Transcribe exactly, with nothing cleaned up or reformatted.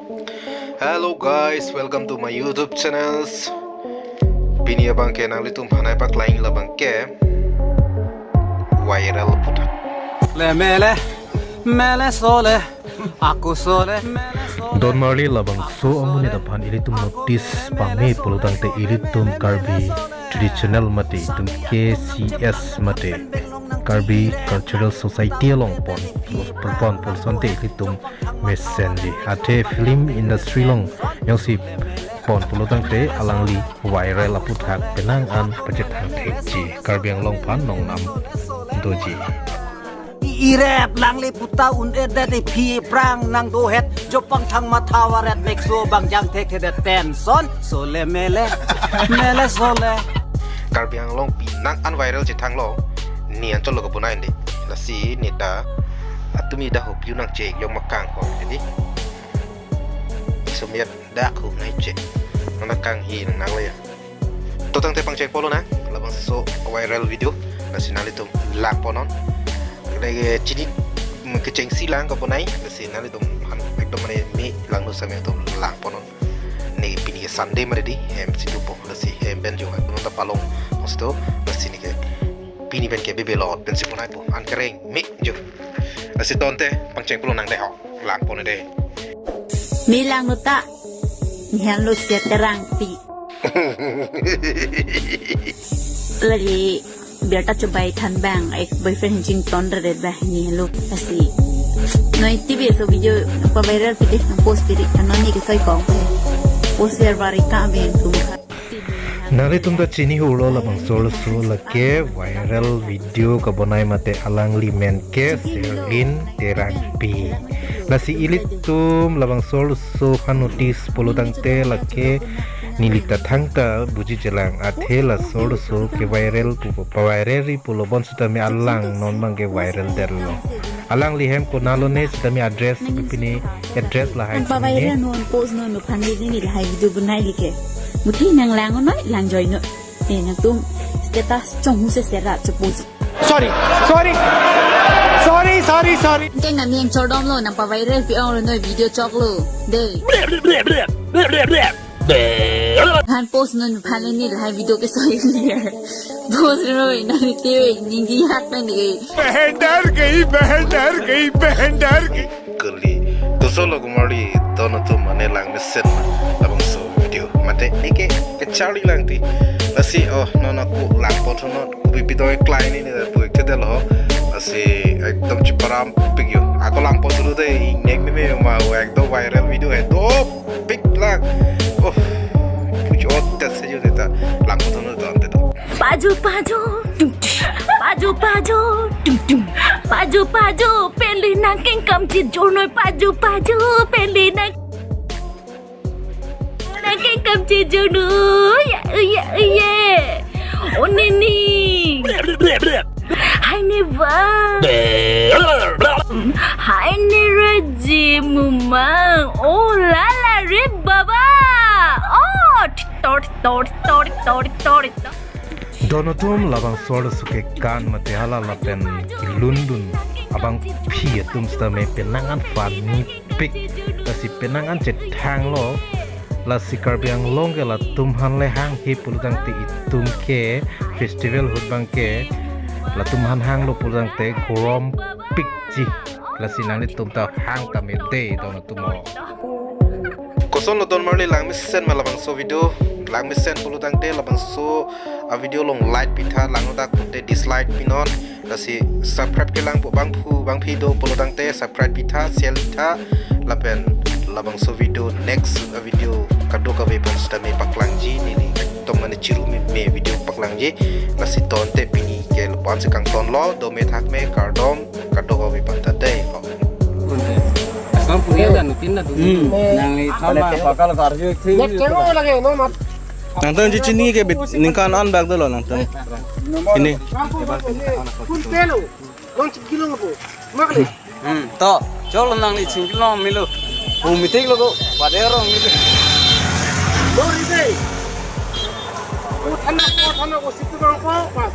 Hello guys, welcome to my YouTube channels. Pini abangke nanglitum aphan nangpaklangji labangke viral aputhak. Le mele, mele sole, aku sole, mele sole. Don marli labangso amonit aphan ilitum notice pame pulotangte ilitum Karbi Traditional mate itum K C S mate Karbi Cultural Society along pon, pon pulosonte ilitum mesenji. Athe film industry along jongsi pon pulotangte alangli viral aputhak penang an pachethang thekji. Karbi Anglong aphan nongnam doji. Irep lang le puta un-edet le phi prang nangdohet jopang thang matha varet mekso bang jang thekthedet tension sole mele mele sole. Karbi Anglong penang an viral chethanglo, ne anchot lo kabonai de. Lasi neta atumi dak video nangchek jong makang ho jadi. Sumiat dak hu nai chek. Nang kanghi nang le ya. To tangte pangcheng polo na, labangso viral video, lasi nanglitum lang ponnon. Lagi chini, mm, kechengsi lang kabonai, lasi nanglitum han ekdom mane me langno same atum lang ponnon. Ne pini ke Sunday mane di, hem si dopo, lasi hem pen jong, anu ta palong, masto, lasi ne ke pini pen ke bebe lot, pen si ponai po, an kereng, me jong. Lasi to tangte pangcheng polo nang de ho, lang ponnon de. Me langno ta, ne henlo siat terang pi. Lagi biar ta chobai than bang, ex boyfriend chington ret bang ne henlo asi. Noi T V so video pa viral pite nang post piri, ano ne ke soi kong pe. Post viral bari ka bang tum. Nanglitum ta chini hulo labangso arloso lake viral video kabonai mate alangli men ke Serlin Terangpi. Lasi ilitum labangso arloso aphan notice pulotangte lake neli ta thangta buji chelang athe laso arloso ke viral pu pa viral ri pulo bonsitame alang non bangke viral detlo. Alangli hem konatlo ne sitame address pine address lahai. Nang pavai sini. Ra non post non no phan ni ni lahai video bonai like. Muthi nang lang noi lang join noi. Eh, nangtum status chong hu se sera chepost. Sorry, sorry, sorry, sorry, sorry. Keng nang yang chodom lo, nang pavai ra pi ong lo noi video chok lo. De. Han post non phan ni lahai video ke soi ni. Post noi nang ni te ning di hak na ni. Behen dar gayi, behen dar gayi, behen dar gayi. Kali. Kosonlo kumari dono tu mane lang mesen labangso video. Mate ne ke kecharli lang ti. Lasi oh non aku lang pot non. Kopi pitoi klai ni ni buik te lo. Lasi ekdom chiparam pik yo. Ako lang pot dulu de ingnek ni me ma ekdom viral video hai. Dop pik lang. Oh. Puji otet saja deta. Lang pot non tu ante tu. Paju paju tum tum. Paju paju tum tum. Paju paju peli nang kengkam chit jonoi paju paju peli nang nang kengkam chit jonoi ya ya ya. Onini. Hai ne va. Hai ne raji mumang. Oh la la re baba. Oh tor tor tor tor tor tor. Dono tum labangso arloso ke kan mate hala lapen kilundun abangpi atum sitame penang an funny pik. Lasi penang an chethanglo. Lasi Karbi Anglong ke latum aphan le hanghe pulotangte itum ke festival ahut bangke latum aphan hanglo pulotangte gorom pikji. Lasi nanglitum ta hang tame de dono tum ho. Kosonlo don marli lang mesen ma labangso video, lang mesen pulotangte labangso a video along like pitha, lang dak te dislike pinon. Lasi subscribe ke lang po bangphu bangphi do pulotangte subscribe pitha, share pitha, lapen labangso video next a video kadokave aphan sitame paklangji neli ekdom mane chiru me me video paklangji. Lasi to tangte pini ke lapu-an si kangtonlo, dome thakme kardom. Kadokave aphan ta dei ho. Asam punya dan nutin na dulu. Hmm. Nang ni thama pakal karju thing. Nangtum chini ke bit ningkan an bak dolo nangtum. Ini. Kun telo. Long chikilo ko. Makli. Hmm. To, cholo nang ni chingkilo milo. Bu mitik lo ko. Padero milo. Dori dei. Ku thana ko thana ko situ bang ko. Pas.